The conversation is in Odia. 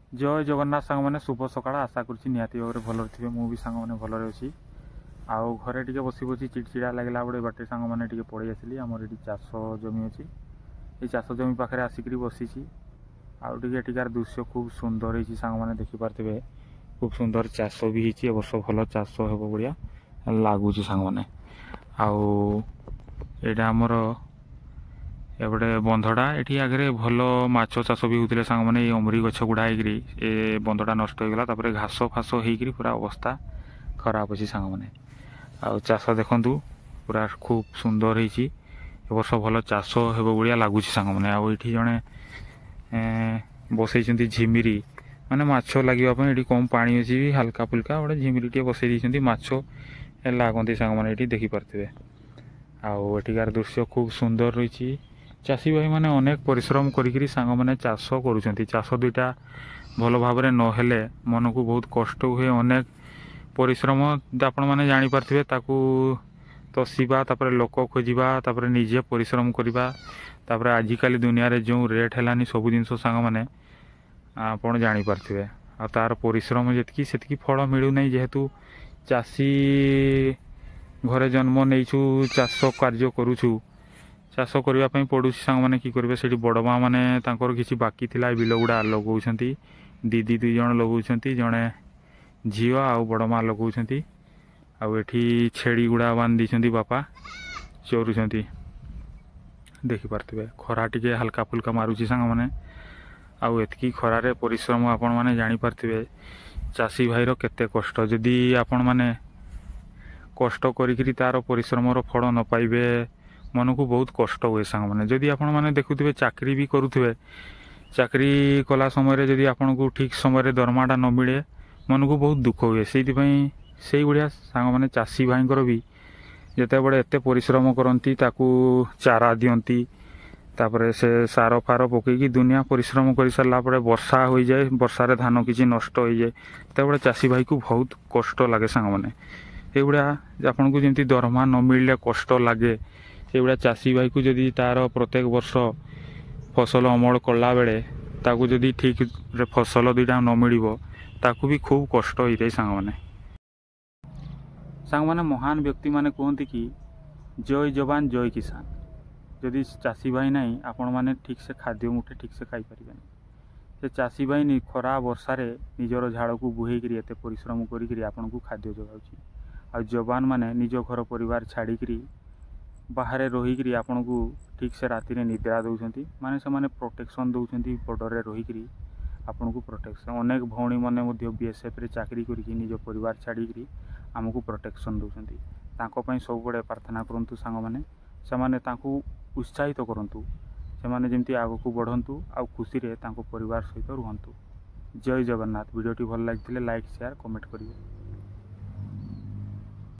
ଜୟ ଜଗନ୍ନାଥ ସାଙ୍ଗମାନେ, ଶୁଭ ସକାଳ। ଆଶା କରୁଛି ନିହାତି ଭାବରେ ଭଲରେ ଥିବେ। ମୁଁ ବି ସାଙ୍ଗମାନେ ଭଲରେ ଅଛି। ଆଉ ଘରେ ଟିକେ ବସି ବସି ଚିଡ଼ଚିଡ଼ା ଲାଗିଲା ଗୋଟେ ବାଟରେ ସାଙ୍ଗମାନେ ଟିକେ ପଳେଇ ଆସିଲି। ଆମର ଏଠି ଚାଷ ଜମି ଅଛି, ଏଇ ଚାଷ ଜମି ପାଖରେ ଆସିକରି ବସିଛି। ଆଉ ଟିକେ ଏଠିକାର ଦୃଶ୍ୟ ଖୁବ୍ ସୁନ୍ଦର ହେଇଛି ସାଙ୍ଗମାନେ, ଦେଖିପାରୁଥିବେ। ଖୁବ୍ ସୁନ୍ଦର ଚାଷ ବି ହେଇଛି, ଏ ବର୍ଷ ଭଲ ଚାଷ ହେବ ଭଳିଆ ଲାଗୁଛି ସାଙ୍ଗମାନେ। ଆଉ ଏଇଟା ଆମର ଏପଟେ ବନ୍ଧଟା, ଏଠି ଆଗରେ ଭଲ ମାଛ ଚାଷ ବି ହେଉଥିଲେ ସାଙ୍ଗମାନେ। ଏଇ ଅମରି ଗଛ ଗୁଡ଼ା ହେଇକିରି ଏ ବନ୍ଧଟା ନଷ୍ଟ ହେଇଗଲା, ତାପରେ ଘାସ ଫାସ ହେଇକିରି ପୁରା ଅବସ୍ଥା ଖରାପ ଅଛି ସାଙ୍ଗମାନେ। ଆଉ ଚାଷ ଦେଖନ୍ତୁ, ପୁରା ଖୁବ୍ ସୁନ୍ଦର ହେଇଛି, ଏ ବର୍ଷ ଭଲ ଚାଷ ହେବ ଭଳିଆ ଲାଗୁଛି ସାଙ୍ଗମାନେ। ଆଉ ଏଇଠି ଜଣେ ବସେଇଛନ୍ତି ଝିମିରି, ମାନେ ମାଛ ଲାଗିବା ପାଇଁ। ଏଠି କମ୍ ପାଣି ଅଛି ବି, ହାଲକା ଫୁଲକା ଗୋଟେ ଝିମିରି ଟିକେ ବସେଇ ଦେଇଛନ୍ତି, ମାଛ ଲାଗନ୍ତି ସାଙ୍ଗମାନେ, ଏଠି ଦେଖିପାରୁଥିବେ। ଆଉ ଏଠିକାର ଦୃଶ୍ୟ ଖୁବ୍ ସୁନ୍ଦର ରହିଛି। ଚାଷୀ ଭାଇମାନେ ଅନେକ ପରିଶ୍ରମ କରିକିରି ସାଙ୍ଗମାନେ ଚାଷ କରୁଛନ୍ତି। ଚାଷ ଦୁଇଟା ଭଲ ଭାବରେ ନହେଲେ ମନକୁ ବହୁତ କଷ୍ଟ ହୁଏ। ଅନେକ ପରିଶ୍ରମ ଆପଣମାନେ ଜାଣିପାରୁଥିବେ, ତାକୁ ତଷିବା, ତାପରେ ଲୋକ ଖୋଜିବା, ତାପରେ ନିଜେ ପରିଶ୍ରମ କରିବା, ତାପରେ ଆଜିକାଲି ଦୁନିଆରେ ଯେଉଁ ରେଟ୍ ହେଲାନି ସବୁ ଜିନିଷ ସାଙ୍ଗମାନେ, ଆପଣ ଜାଣିପାରୁଥିବେ। ଆଉ ତା'ର ପରିଶ୍ରମ ଯେତିକି ସେତିକି ଫଳ ମିଳୁନାହିଁ। ଯେହେତୁ ଚାଷୀ ଘରେ ଜନ୍ମ ନେଇଛୁ, ଚାଷ କାର୍ଯ୍ୟ କରୁଛୁ, ଚାଷ କରିବା ପାଇଁ ପଡ଼ୁଛି ସାଙ୍ଗମାନେ, କି କରିବେ। ସେଇଠି ବଡ଼ ମା ମାନେ ତାଙ୍କର କିଛି ବାକି ଥିଲା ବିଲ ଗୁଡ଼ା ଲଗାଉଛନ୍ତି, ଦିଦି ଦୁଇ ଜଣ ଲଗାଉଛନ୍ତି, ଜଣେ ଝିଅ ଆଉ ବଡ଼ ମା ଲଗାଉଛନ୍ତି। ଆଉ ଏଠି ଛେଳି ଗୁଡ଼ା ବାନ୍ଧି ଦେଇଛନ୍ତି, ବାପା ଚରୁଛନ୍ତି, ଦେଖିପାରୁଥିବେ। ଖରା ଟିକେ ହାଲକା ଫୁଲକା ମାରୁଛି ସାଙ୍ଗମାନେ। ଆଉ ଏତିକି ଖରାରେ ପରିଶ୍ରମ ଆପଣମାନେ ଜାଣିପାରୁଥିବେ ଚାଷୀ ଭାଇର କେତେ କଷ୍ଟ। ଯଦି ଆପଣମାନେ କଷ୍ଟ କରିକିରି ତା'ର ପରିଶ୍ରମର ଫଳ ନ ପାଇବେ, ମନକୁ ବହୁତ କଷ୍ଟ ହୁଏ ସାଙ୍ଗମାନେ। ଯଦି ଆପଣମାନେ ଦେଖୁଥିବେ, ଚାକିରି ବି କରୁଥିବେ, ଚାକିରି କଲା ସମୟରେ ଯଦି ଆପଣଙ୍କୁ ଠିକ୍ ସମୟରେ ଦରମାଟା ନ ମିଳେ, ମନକୁ ବହୁତ ଦୁଃଖ ହୁଏ। ସେଇଥିପାଇଁ ସେଇଭଳିଆ ସାଙ୍ଗମାନେ ଚାଷୀ ଭାଇଙ୍କର ବି ଯେତେବେଳେ ଏତେ ପରିଶ୍ରମ କରନ୍ତି, ତାକୁ ଚାରା ଦିଅନ୍ତି, ତାପରେ ସେ ସାର ଫାର ପକେଇକି ଦୁନିଆ ପରିଶ୍ରମ କରିସାରିଲା ପରେ ବର୍ଷା ହୋଇଯାଏ, ବର୍ଷାରେ ଧାନ କିଛି ନଷ୍ଟ ହୋଇଯାଏ, ସେତେବେଳେ ଚାଷୀ ଭାଇକୁ ବହୁତ କଷ୍ଟ ଲାଗେ ସାଙ୍ଗମାନେ। ଏଇଭଳିଆ ଆପଣଙ୍କୁ ଯେମିତି ଦରମା ନ ମିଳିଲେ କଷ୍ଟ ଲାଗେ, ସେଇଭଳିଆ ଚାଷୀ ଭାଇକୁ ଯଦି ତା'ର ପ୍ରତ୍ୟେକ ବର୍ଷ ଫସଲ ଅମଳ କଲାବେଳେ ତାକୁ ଯଦି ଠିକ୍ରେ ଫସଲ ଦୁଇଟା ନ ମିଳିବ, ତାକୁ ବି ଖୁବ୍ କଷ୍ଟ ହୋଇଥାଏ ସାଙ୍ଗମାନେ। ସାଙ୍ଗମାନେ, ମହାନ ବ୍ୟକ୍ତିମାନେ କୁହନ୍ତି କି ଜୟ ଯବାନ ଜୟ କିଷାନ। ଯଦି ଚାଷୀ ଭାଇ ନାହିଁ, ଆପଣମାନେ ଠିକ୍ସେ ଖାଦ୍ୟ ମୁଠେ ଠିକ୍ସେ ଖାଇପାରିବେନି। ସେ ଚାଷୀ ଭାଇ ଖରା ବର୍ଷାରେ ନିଜର ଝାଳକୁ ବୁହେଇକିରି ଏତେ ପରିଶ୍ରମ କରିକିରି ଆପଣଙ୍କୁ ଖାଦ୍ୟ ଯୋଗାଉଛି। ଆଉ ଯବାନ ମାନେ ନିଜ ଘର ପରିବାର ଛାଡ଼ିକିରି ବାହାରେ ରହିକିରି ଆପଣଙ୍କୁ ଠିକ୍ସେ ରାତିରେ ନିଦ୍ରା ଦେଉଛନ୍ତି, ମାନେ ସେମାନେ ପ୍ରୋଟେକ୍ସନ୍ ଦେଉଛନ୍ତି, ବର୍ଡ଼ରରେ ରହିକିରି ଆପଣଙ୍କୁ ପ୍ରୋଟେକ୍ସନ୍। ଅନେକ ଭଉଣୀମାନେ ମଧ୍ୟ ବିଏସ୍ଏଫ୍ରେ ଚାକିରି କରିକି ନିଜ ପରିବାର ଛାଡ଼ିକିରି ଆମକୁ ପ୍ରୋଟେକ୍ସନ୍ ଦେଉଛନ୍ତି। ତାଙ୍କ ପାଇଁ ସବୁବେଳେ ପ୍ରାର୍ଥନା କରନ୍ତୁ ସାଙ୍ଗମାନେ, ସେମାନେ ତାଙ୍କୁ ଉତ୍ସାହିତ କରନ୍ତୁ, ସେମାନେ ଯେମିତି ଆଗକୁ ବଢ଼ନ୍ତୁ ଆଉ ଖୁସିରେ ତାଙ୍କ ପରିବାର ସହିତ ରୁହନ୍ତୁ। ଜୟ ଜଗନ୍ନାଥ। ଭିଡ଼ିଓଟି ଭଲ ଲାଗିଥିଲେ ଲାଇକ୍, ସେୟାର, କମେଣ୍ଟ କରିବେ।